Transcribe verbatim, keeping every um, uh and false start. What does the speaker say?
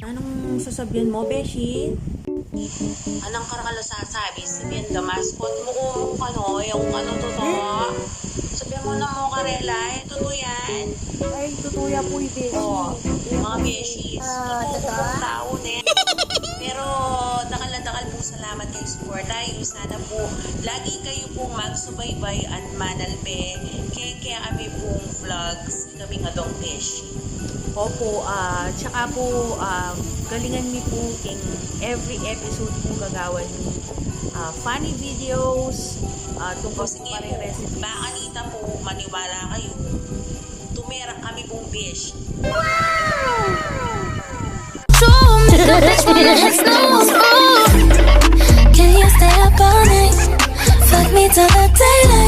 Anong sasabihan mo, beshi? Anong karakal a sasabi? Sabihan da, maskot mu kung ano, yung ano, totoo. Sabihan mu na mu karela, eh, totoo yan. Ay, totoo yan po, eh, beshi. Oh, mga beshi. Ah, totoo pong tao, ne. Pero dakal na dakal pong salamat keng suporta yu. Sana po lagi kayu pong magsubaybay at manalbe keng kekami pong vlogs, kami nga dong beshi. Opo, ah, tsaka po, ah, galingan mi po keng every episode po gagawan mi, ah, funny videos, ah, tungkol po kareng recipe. Baka kanita po maniwala kayu, tumerak kami pong beshi. Show me the bitch wanna hit snow. Ooh. Can you stay up all night? Fuck me till the daylight.